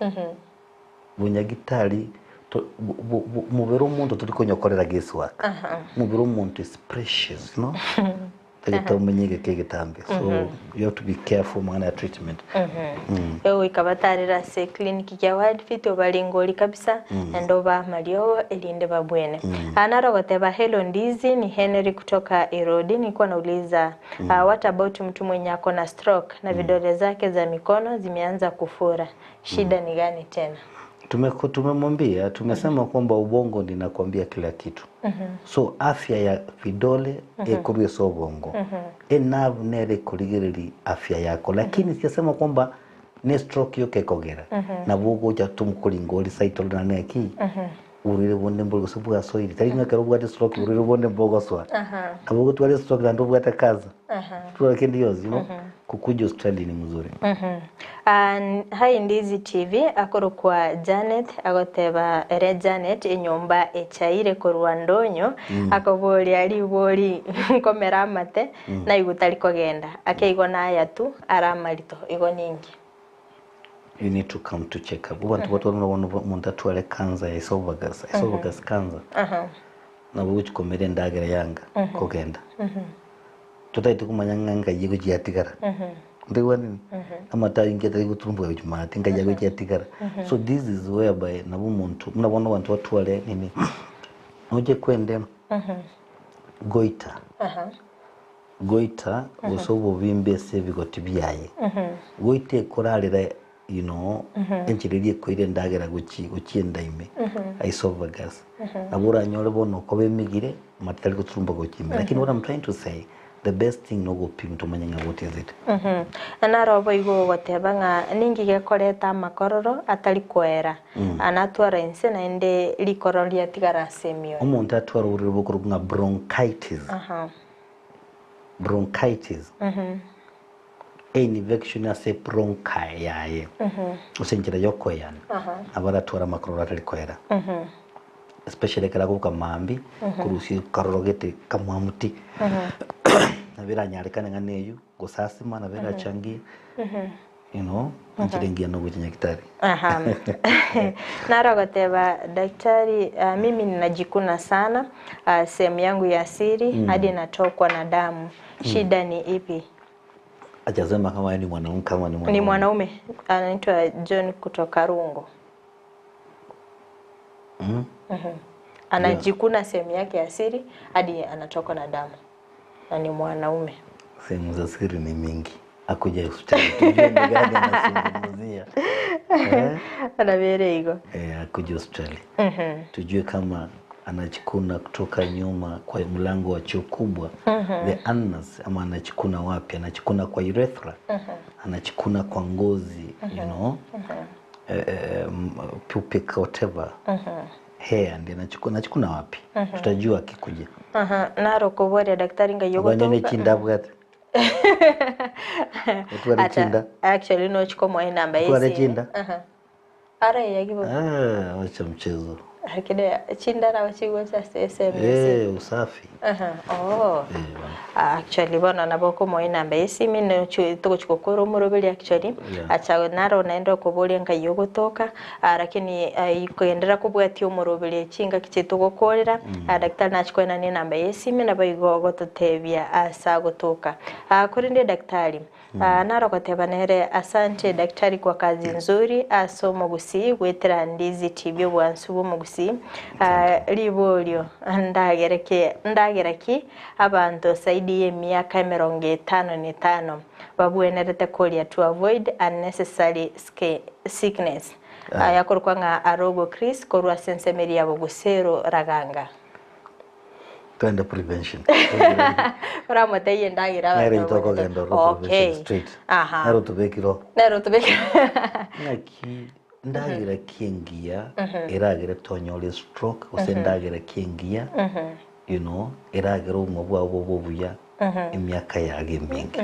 Bonyagitari to bo bo bo omobere omonto tori konyokorera guess work. Omobere omonto is precious, you know, tagete omenye egeka egetambe, so you have to be careful amang'ana ya treatment. Goika batarere ase eclinic ya Wildfit obaringori kabisa naende obae amariogo erinde babwene. Aa naro ogoteba hello Ndizi ni Henry kutoka Irodi nilikuwa nauliza what about mtu mwenye ako na stroke na vidole zake za mikono zimeanza kufura shida ni gani tena? Tumemwambia, tumesema kwamba ubongo ndio inakwambia kila kitu. So afya ya vidole ekorwa ase obongo. Enerve nere ekorigereria afya yako. Lakini sijasema kwamba ne stroke yoka ekogera. Nabo ogocha tomokoringa ore site ore nane ki oborwaire bonde mbori gose bwasoire. Tari ng'a ekero obwate stroke oborwaire bonde mbogosoa. Nabo ogotwara estroke naende obwate cancer. Otware kende gionsi you know. Kukuja hospitali ni mzuri. Hi Ndizi TV akorokwa Janet agoteba ere Janet enyomba echaire korwa ndonyo akoboria ribori nkomera amate naigwe tari kogenda ake igo naya tu are amarito igo ninki? You need to come to check up. Abanto batware buna bono omonto atware cancer ya esophagus, esophagus cancer. Nabo ogochi komera endagera yanga kogenda. Totagete komanya ng'a ngai egochi yatigara. Ntoigwanani? Amato ayio inki atari goturumboka gochia maate ngai agochi yatigara. So this is whereby nabo omonto buna bono abanto batware nini, noche kwende goita. Goita gose obobimbe ase ebigoti biaye. Goita ekorarera you know, enchera eria ekoira endagera gochi gochia enda ime, esophagus. Nabo oranyore bono okoba emegire, amate tari goturumba gochia ime. Lakini what I'm trying to say, the best thing nogopima tomanye ng'a what is it. Na naro boigo ogoteba ng'a ninki gekoreta amakororo atari koera, anatwara inse naende rikororo riatigara ase emioyo. Omonto atware oborwaire bokorokwa ng'a bronchitis. Bronchitis, einfection ase bronchi yaye, gose enchera yokoeyana, nabo aratware amakororo atari koera. Especially ekero agoka mambia, korusia ekaroro gete kamwamuti, nabo eranyarekane ng'a neywo, gose asthma nabo erachangie. You know, enchera engiya nogochia nyagitari. Aha. Naro agoteba daktari, uh, mimi ninajikuna sana uh, sehemu yangu ya siri hadi natokwa na damu shida ni ipi? Hajasema kama yeye ni mwanamke kama ni Ni mwanaume. mwanaume anaitwa John kutoka Rungo. Mm. Anajikuna sehemu yake ya siri hadi anatokwa na damu na ni mwanaume. Sehemu za siri ni mingi. Akuja hospitali tujue ni gani anazungumzia. Eh? Anabere igo. Eh, akuje hospitali tujue kama anachikuna kutoka nyuma kwa mlango wa choo kubwa the anus, ama anachikuna wapi? Anachikuna kwa urethra, anachikuna kwa ngozi you know eh, eh, pubic whatever hair, ndiye anachikuna, anachikuna wapi? Tutajua akikuja. Aha, naro koboria daktari ngai Abanyene ogotoka. chinda abwate Otware Ata- chinda. Actually nochiko mwa inamba Otware yesimi. chinda. Aha. Ara yagibo. Ah, wacha mchezo. Lakini chinda na chigwe cha SMS. Eh, usafi. Aha. Oh. Eh, bana. Actually bono nabo komoa enamba ya esimi togochia omoroberi actually Yeah. acha naro naende okoboria nkai ogotoka ah, lakini ah, ikogenderera kobwatia omoroberi chingaki chiaito togokorera ah, daktari nachia koenania enamba ya esimi nabo igo ogototebia ase agotoka. Ah, korende daktari ah, naro ogoteba nere asante daktari kwa kazi nzuri ase omogusii goetera Ndizi TV obwansu bwa omogusii ah, riborio ndagereke ndagera ki abanto zaidi y'emiaka emerongo etano na etano babwenerete koria to avoid unnecessary sickness. Aya akorokwa ng'a Arogo Chris korwa ase ensemo eria ya Bogusero Raganga. Twende prevention. Oramotebie endagera Nere abanto intwe okogenda babwenerete. oro prevention Okay. straight. Aha. Nere otobekire oo. Nere otobekire. Ng'aki ndagera ki engiya eragere tonyore stroke gose ndagera ki engiya you know eragere obogima bwao bobe obuya emiaka yago eminge.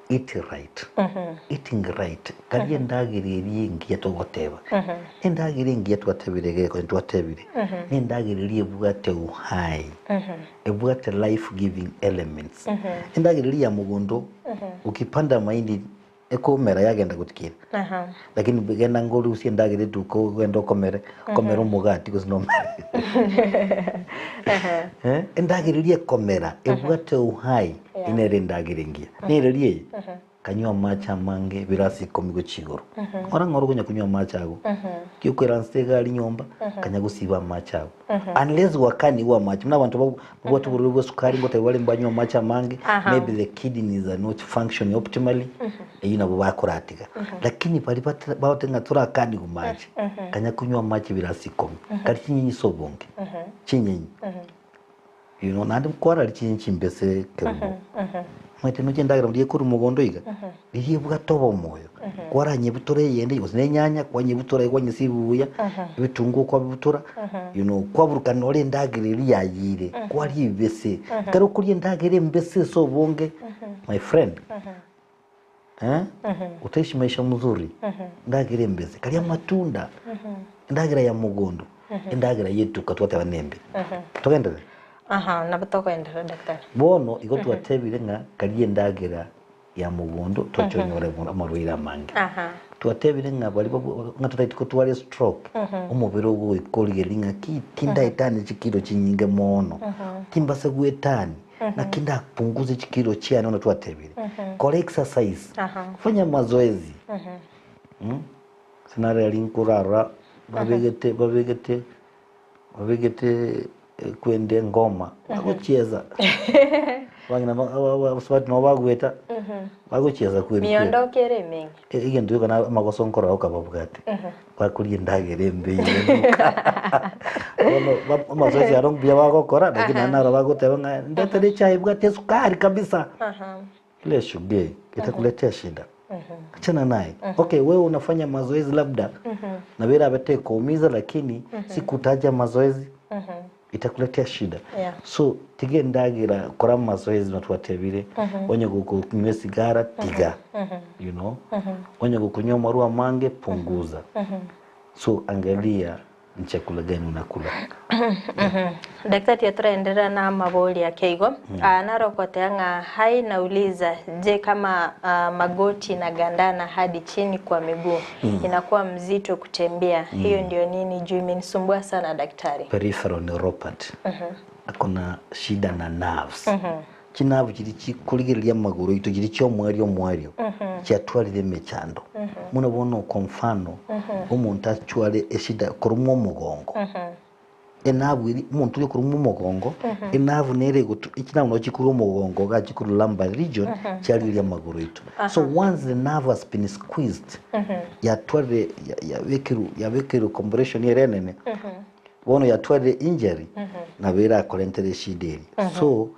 Eat right, eating right karia endagera eria engiya togoteba. Endagera engiya twatebire iga ekero twatebire na endagera eria ebwate uhai, ebwate life giving elements. Endagera eria ya mogondo ukipanda mahindi Ekomera yagenda gotikera. Lakini genda ngorusie endagera eduka ogende okomere, okomere omogati gose nomere. Eh, endagera eria ekomera ebwate uhai Yeah. nere endagera engiya. Nere eria eye, kanywa amache amange ebirasi ikomi gochia igoro. Ng'ora ng'ora okonya konywa amache ago. Ki okoiransete egari nyomba, kanya gosiba amache ago. Unless gwakaniwe amache, buna abanto babwate oborwaire bwa esukari ngotebiwa bare mbanywe amache amange, maybe the kidneys are not functioning optimally, eyio nabo bakoratiga. Lakini baria bagote ng'a torakanigwa mache, kanya konywa amache ebirasi ikomi, kari chinyeni ase obonge, chinyeni. You know, naende kwararia chinyeni chimbese ekerubo. Omanyete noche endagera riria ekorwa mogondo iga, riria ebwate obomoyo, kwaranyebutora eyende gose na enyanya kwanyebutora iga kwanyesibi buya, ebitunguo kwabibutora, you know, kwaburukania nore endagera eria yayire, kwaria ebibese. Ekero okoria endagera embese ase obonge, my friend, eh, utaishi maisha mzuri. Endagera embese, karia amatunda, endagera ya mogondo, endagera ya etuka twateba nembe. Togenderere? Aha, nabo tokoenderera daktari. Bono igo twatebire ng'a karia endagera ya mogondo tochonyore amarwaire amange. Aha. Twatebire ng'a baria babwa ng'a totagete gotwara estroke, omobere ogo goika origereria ng'aki tindaetanie chikilo chinyinge mono, timbase goetania, naki ndapunguze chikilo chiane buna twatebire. Kora exercise, fanya mazoezi, Ase naro aria nkorarora babegete babegete babegete kwende engoma bagochiesa abang'ina abasubati nabo bagoeta bagochiesa kweri kweri. Miondoki ere emenge. Egento gioka na amagoso nkorora okababwate bakoria endagera embe eye eduka bono amazoezi aro mbuya bagokora lakini naende naro bagoteba ng'a ndetere echae ebwate esukari kabisa. Ile sugar itakuletea shida. Achana naye. Okay, wewe unafanya mazoezi labda na vile abatekuumiza lakini sikutaja mazoezi itakuletea shida. So tiga endagera kora mazoezi na twatebire onye gokunywa esigara tiga you know onye gokunywa amarwa amange punguza. So angalia ni chakula gani unakula. Daktari tiga toraenderera na amabori ake igo. Ah, naro okoteba ng'a hi nauliza je kama ah, magoti inagandana hadi chini kwa miguu inakuwa mzito kutembea hiyo ndio nini juu imenisumbua sana daktari. Peripheral neuropathy akona shida na nerves Chinerve chiria chikorigereria amagoro aito chiria chi'omoerio omoerio chiatwarire emechando. Buna bono kwa mfano, omonto achware eshida koromwa omogongo, enerve eria omonto oria okoromwa omogongo, enerve nere egotu chinerve nabo chikorwa omogongo iga chikorwa lumbar region chiarigereria amagoro aito. So once the nerve has been squeezed, yatwarire ya- yabekerwa yabekerwa compression ere enene, Bono yatwarire injury nabo erakorentere eshida eria. So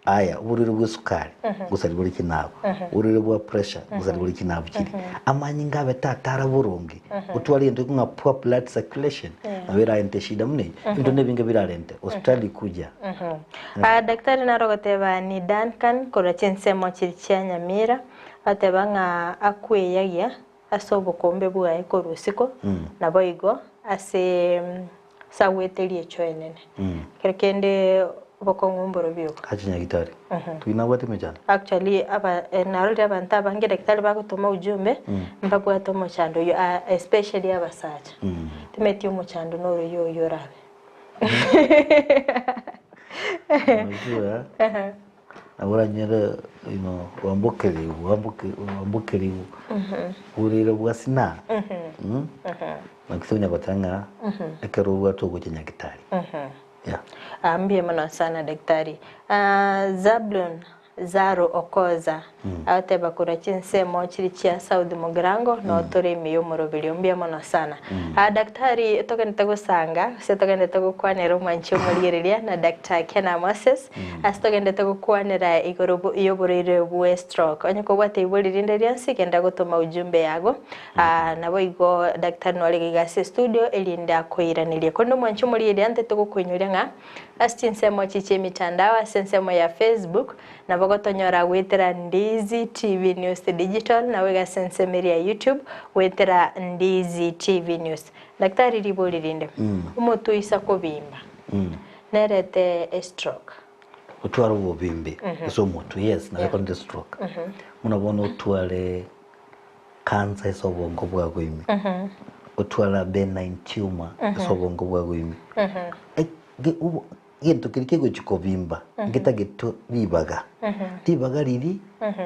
aya oborwaire bwa esukari ngosari bore chinabu, oborwaire bwa pressure ngosari bore chinabu chiria. Amanyinga abe tatara boronge, otware egento ng'a poor blood circulation nabo erarente eshida buna eyio. Ebinto nebinge birarente, hospitali kuja. Ah, daktari naro ogoteba ni Duncan korwa chinsemo chiria chia Nyamira, agoteba ng'a akweyagia ase obokombe bwaye korwa isiko, naboigo ase ase agwete riicho enene. Ekero kende obokong'u mborobio obo. Ache nyagitari. Twinabwate emechando. Actually aba narorire abanto abange daktari bagotoma ujumbe, mbabwate omochando oyio especially abasacha. Timeti omochando noro oyio oyio orabe. Unajua Nabo oranyore you know wambokerigwe wamboke wambokerigwe oborwaire bwa sinaa naki tonya goteba ng'a ekero obwate ogocha nyagitari yeah. Ah, mbuya mono sana daktari. Ah, Zablon Zaro Okoza agoteba korwa chinsemo chiri chia South Mugirango no tore ime y'omoroberio mbuya mono sana. Ah, daktari togendete gosanga gose togendete gokwanera omwanchi omorigereria na Doctor Kena Moses Ase togendete gokwanera igoro y'oborwaire bwe stroke. Onye kobwate ibori rinde rionsi genda gotoma ujumbe yago. Ah, naboigo daktari nore iga ase estudio erinde akoiranerie. Korende omwanchi omorigereria ntete gokoinyoria ng'a ase chinsemo echi chi'emitandao ase ensemo ya Facebook nabo gotonyora goetera Ndizi TV News Digital naboigo ase ensemo eria ya YouTube goetera Ndizi TV News. Daktari ribori rinde, omotwe oisa kobimba. Nerete estroke. Otware obobimbe ase omotwe, yes, nabo ekorente stroke. Buna bono otware cancer ase obongo bwago ime, otware benign tumor ase obongo bwago ime. Egento keria kegochia kobimba ngetagete ribaga, ribaga riria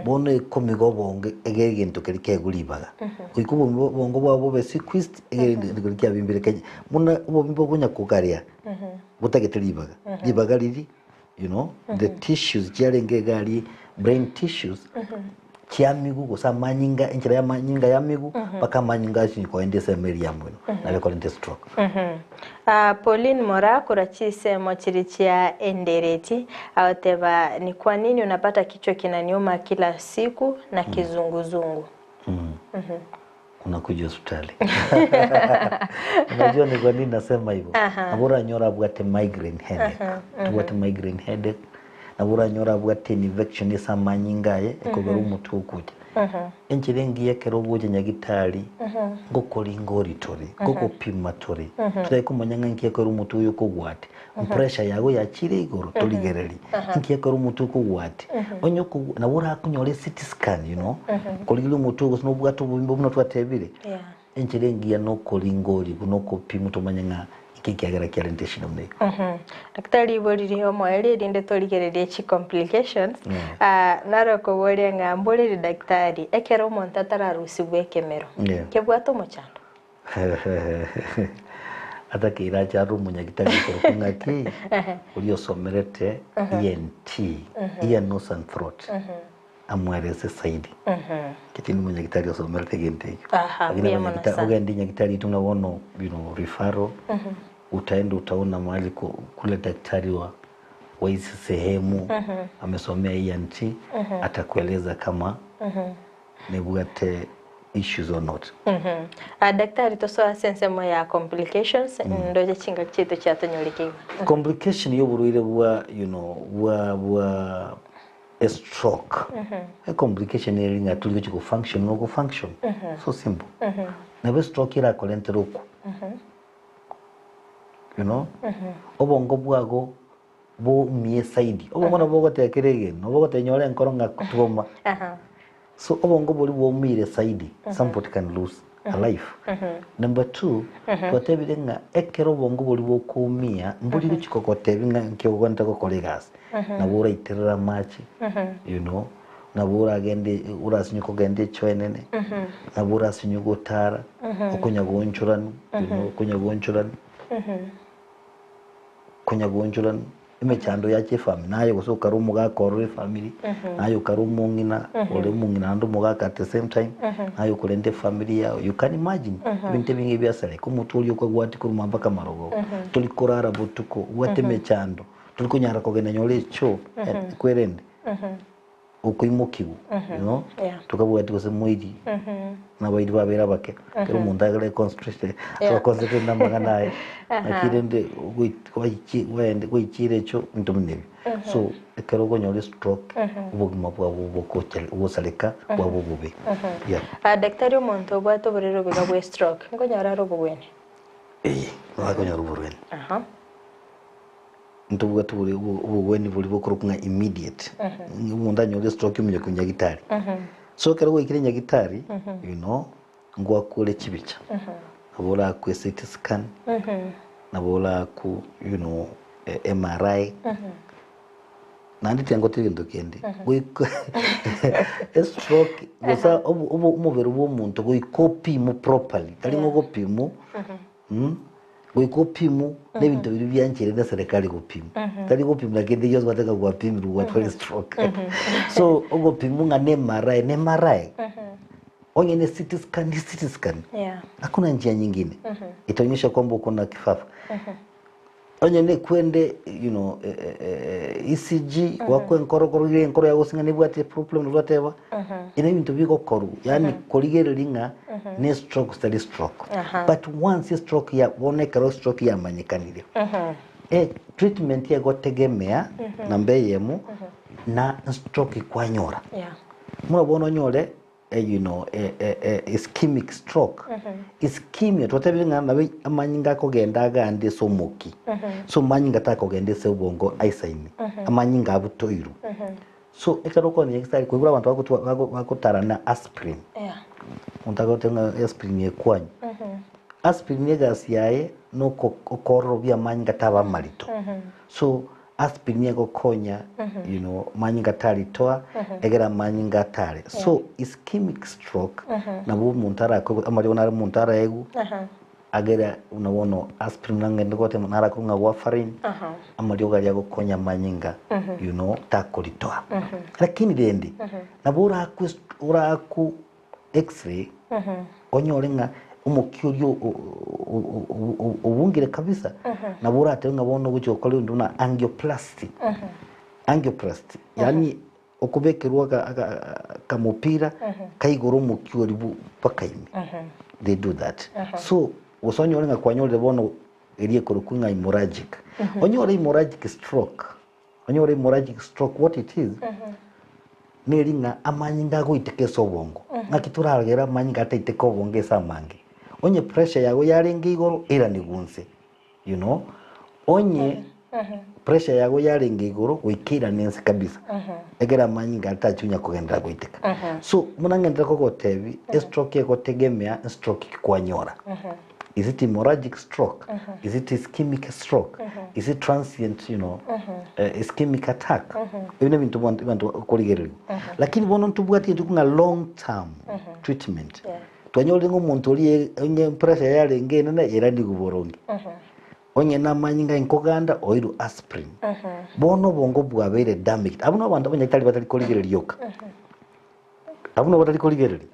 bono ekomiga obongo egere egento keria keegwe ribaga. Goika obongo bwabo bobe squeezed egere egento keria kiabimbire kenye. Buna obobimbe okonya kogaria. botagete ribaga ribaga riri you know the tissues chiarenge iga aria brain tissues chiamigu gose amanyinga enchera ya amanyinga yamigu mpaka amanyinga asinye koenda esemo eria ya moino nabo ekorenta estroke. Ah, Pauline Moraa korwa chisemo chiri chia Endereti agoteba ni kwa nini unapata kichwa kinaniuma kila siku na kizunguzungu. Unakuja hospitali. Unajua ni kwa nini nasema hivyo? Nabo oranyore abwate migraine headache. Tobwate migraine headache. Nabo oranyore abwate infection ase amanyinga aye ekogera omotwe ogocha. Enchera engiya ekero ogocha nyagitari ngokoringa ori tore, ngogopima tore, totari komanya ng'a nki ekero omotwe oyo okogwati, pressure yago yachire igoro torigererie, nki ekero omotwe okogwati. Onye okogwa nabo orakonyore CT scan you know, korigereria omotwe ogo gose nobwate obobimbe buna twatebire, Enchera engiya nokoringa origu na okopimwa tomanye ng'a inki ekiagera kiarente eshida buna eyio. Daktari riboriri omoerio erinde torigererie chi complications ah, naro okoboria ng'a mboreri daktari ekero omonto atararusigwa ekemero Yeah. kebwate omochando? Atakeire ache are omonyagitari okorokwa ng'aki oria osomerete ENT, ear, nose and throat. Amwerese saidi. Inche tindi omonyagitari osomerete egento ekio. Aha, Lakini mbuya mono abanyagitari sana. ogende nyagitari itu buna bono you know, referral utaenda utaona mahali ku- kule daktari wa wa hizi sehemu amesomea ENT atakueleza kama nebwate issues or not. Ah, daktari tosoe ase ensemo ya complications ndoche chingaki chiaito chiatonyorire iga. Complication yoborwaire bwa you know bwa bwa A stroke e complication eri ng'a tori gochia go function no go function so simple nabo e stroke erakorentere okwo you know obongo bwago boumie saidi obongo nabo bogoteba kera egento nabo bogoteba nyora enkoro ng'a tugoma so obongo boria bwaumire saidi somebody can lose a life number two twatebire ng'a ekero obongo boria bokoumia mbori gochia kogotebia ng'a nki ogogenda gokora egasi nabo oraiterere amache you know nabo oragende orasinye kogenda echoo enene nabo orasinye gotara okonya goonchoranu you know okonya goonchoranu konya goonchoranu Emechando yacha efamiri, naye gose okare omogaka orore efamiri, naye okare omong'ina, ore omong'ina naende omogaka at the same time, naye okorenta efamiri yao, you can imagine ebinto ebinge biasareka, omotwe oria okagwatia korwa maa mpaka marogoba, tori korara botuko, obwate emechando, tori konyara kogenda nyore echoo, kwerende. Okoimokigwa, you know, Yeah. tokabwati gose moiri nabairi babeire abake kera omonto agere concentrate Yeah. concentrate na amang'ana aye naki rende gwaichi gwaichire echo ebinto buna ebio so ekero okonyora estroke obogima bwabo bogocha bogosareka bwaba obobe yeah. Ah, daktari omonto obwate oborere obiga bwa estroke nkonyora are obogwenia? Eye nabo akonyora oborwene. Aha. Ntobwate bori obogweni boria bokorokwa ng'a immediate, ng'a omonto anyore estroke ominyoke korwa nyagitari. So ekero gwaikire nyagitari, you know, ngwakore chibicha, nabo orakwe CT scan, nabo orakwe you know, MRI, naende tiga ngotebie egento kende, goika estroke gose obo omobere bwa omonto goika opimwe properly, tari ng'a ogopimwa. Goika opimwe na ebinto biria biancheire na eserekari gopimwa. Tari gopimwa na kende gionsi gwateba ng'a gwapimirwe gwatwara estroke. So ogopimwa ng'a ne MRI ne MRI. Onye ne CT scan ne CT scan. Yeah. Hakuna njia nyingine. Itaonyesha kwamba uko na kifafa. Onye nekwende you know, eh, eh, eh, ECG gwakwa enkoro korogira enkoro yago gose ng'a nebwate problem nabo twateba ere ebinto bigokorwa yaani korigereria ng'a ne stroke gose tari stroke but once estroke ya bono ekero stroke yamanyekanire eh, treatment egotegemea namba eyemo na stroke kwanyora Yeah. buna bono onyore you know, ischemic stroke. Ischemia, twatebire ng'a nabo amanyinga akogenda agande ase omoki. So amanyinga takogenda ase obongo aisaine. Amanyinga abutoirwe. So ekero okogenda nyagetari koigwa abanto bagotwa bago bagotara na aspirin. Yeah. Omonto agoteba ng'a aspirin ekwanywa. Aspirin egasi yaye noko okoororobia amanyinga taba amarito. So Aspirin egokonya you know manyinga taritoa egere amanyinga atare so ischemic stroke nabo omonto arakwe amariogo nare omonto araegwe agere buna bono aspirin buna ngende goteba narakwe ng'a warfarin amariogo aria agokonya amanyinga you know takoritoa lakini rende nabo orakwe orakwe x-ray onyore ng'a omokia oria obungire kabisa nabo oratebe ng'a bono ogochia gokora ebinto buna angioplasty angioplasty yaani okobekerwa aka aka akamopira kaigoro omokia oria mpaka ime they do that so gose onyore ng'a kwanyorire bono eria ekorokwa ng'a hemorrhagic onyore hemorrhagic stroke. Onyore hemorrhagic stroke what it is, neri ng'a amanyinga agoiteka ase obongo. Ng'aki toragere amanyinga ataiteke obongo ase amange? Onye pressure yago yarenge igoro, eiranigwe inse, you know. Onye pressure yago yarenge igoro, goika eirane inse kabisa, egere amanyinga atachi kogenderera goiteka. So, buna ng'enderere kogotebi, estroke egotegemea estroke ki kwanyora. Is it hemorrhagic stroke? Is it ischemic stroke? Is it transient, you know, ischemic attack? Ebio nebinto abanto abanto bakorigereria. Lakini bono ntobwati egento ng'a long term treatment. Twanyorire ng'a omonto oria onye pressure yarenge enene yairaniwe boronge. Onye namanyinga inkoganda oirwe aspirin. Bono obongo bwabeire damaged. Abwo nabanto abanyagitari batari korigereria oka. Abwo nabo batari korigereria.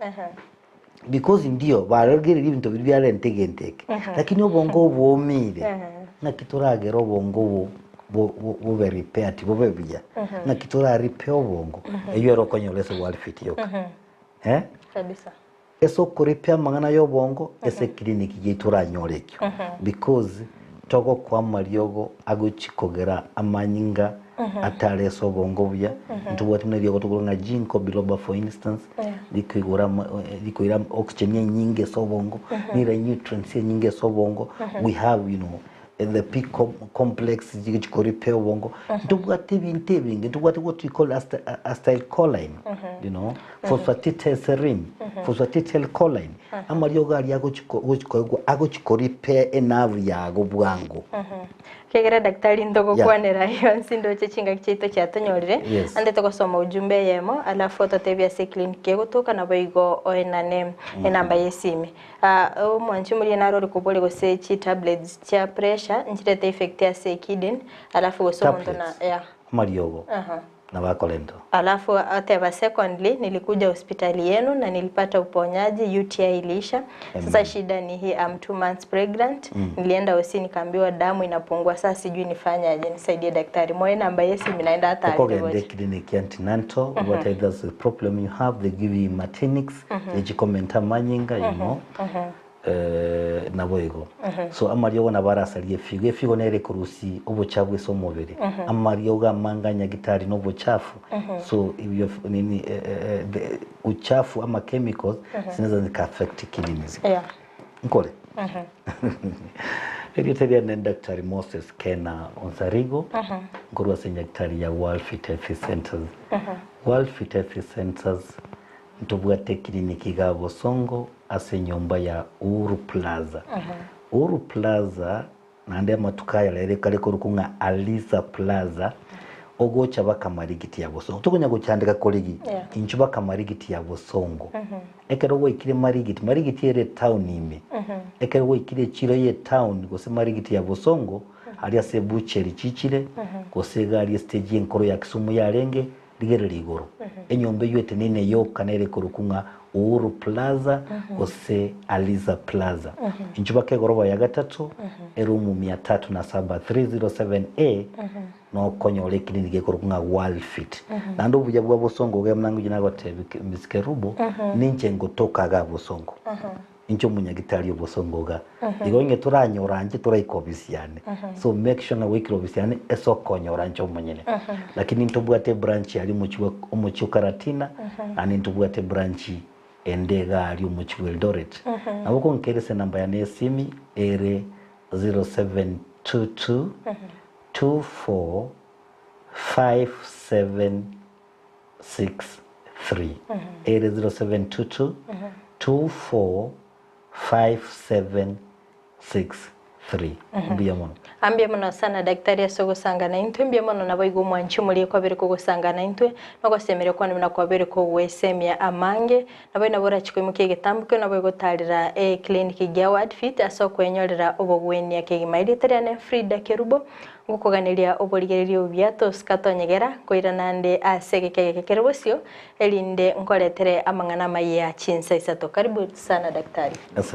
Because ndio baragereria ebinto biria biarenta egento eke. Lakini obongo obwomeire, ng'aki toragere obongo obo bo- bo- bobe repaired bobe buya. Ng'aki tora repair obongo, eywo ere okonyora ase Worldfit yoka. Eh? Kabisa. Ase okorepair amang'ana ya obongo, ase eclinic yaito oranyore ekio. Because togokoa amariogo agochi kogera amanyinga atare ase obongo buya, ntobwate buna eriogo tokoroka ng'a ginkgo biloba for instance, rikoigora ama rikoira oxygen enyinge ase obongo, nere nutrients enyinge ase obongo, we have you know the P complex chigochi ko repair obongo, ntobwate ebinto ebinge, ntobwate what we call acetylcholine, you know, phosphatidylserine, phosphatidylcholine, amariogo aria agochi gochi koegwa agochi ko repair enerve yago bwango. Ekiagera daktari ntogokwanera yonsi ndoche chingaki chiaito chiatonyorire, Yes. ande togosoma ujumbe eyemo alafu ototebie ase eclinic egotoka naboigo oenane enamba yesimi. Ah, omwanchi omoria naro ore koboria gose chitablets chia pressure nchirete effect ase ekidney alafu gose omonto na Tablets, yeah. amariogo Aha. nabo akorentwa. Alafu ateba secondly nilikuja hospitali yenu na nilipata uponyaji UTI iliisha. Sasa Amen. shida ni hii I'm 2 months pregnant. Nilienda hosi nikaambiwa damu inapungua. Sasa sijui nifanyaje, nisaidie daktari. Moe namba yesimu naenda hata Okogenda alire eclinic ya antenatal, what that's the problem you have, they give you hematinics, echikomenta amanyinga, you know. Nabo igo. So amariogo nabo arasarie efigo, efigo nere ekorusia obochafu ase omobere. Amariogo amange anyagitari na obochafu, so ebio nini the uchafu ama chemicals zinaweza zika affect kidneys. Nkore? Erieta riane Daktari Moses Kena Onsarigo, nkorwa ase enyagitari ya World Fit Health Centers. World Fit Health Centers ntobwate eclinic iga Bosongo ase enyomba ya Uhuru Plaza. Uhuru Plaza naende amatuko aya rero ekare korokwa ng'a Alisa Plaza, ogocha baka Marigiti ya Bosongo. Tokonya gochandeka korigi, inchu baka Marigiti ya Bosongo. Ekero gwaikire Marigiti, Marigiti ere etown ime. Ekero gwaikire echiro ye etown gose Marigiti ya Bosongo, aria ase ebucheri chichire, gose iga aria estage enkoro ya Kisumu yarenge, rigereria igoro. Enyomba eywo eteneine yoka nere ekorokwa ng'a Uhuru Plaza gose Alisa Plaza. Inchuo baka egoroba ya gatato, eroom mia tatu na saba, 307A, nokonyora eclinic gekorokwa ng'a Worldfit. Naende obuya bwa bosongo iga buna ngochia nagotebia Miss Kerubo, ninche ngotoka igaa bosongo. Inche omonyagitari obosongo iga. Igo onye toranyora inche toraika ofisi yane. So make sure ng'a gwaikire ofisi yane ase okonyora inche omonyene. Lakini ntobwate ebranch aria omochie bwa omochie o Karatina, naende ntobwate ebranch ende iga aria omochie bwa Eldoret. Nabo okonkera ase enamba yane ya esimi ere 0722 24 5763 ere 0722 24 5763 mbuya mono. Mbuya mono sana daktari ase ogosangana intwe, mbuya mono naboigo omwanchi omoria kwabere kogosangana intwe, nogosemeria kwane buna kwabere kogwesemia amange, nabo nabo orachi koimokia egetambo kio nabo egotarera eclinic gia Wordfit ase okwenyorera obogwenia kegima. Erieta riane Frida Kerubo, ngokoganeria oborigereria obuya tosika tonyegera koirana ande ase egeka egeke kere bosio, erinde nkoretere amang'ana amaya chinsa isato. Karibu sana daktari. Asante.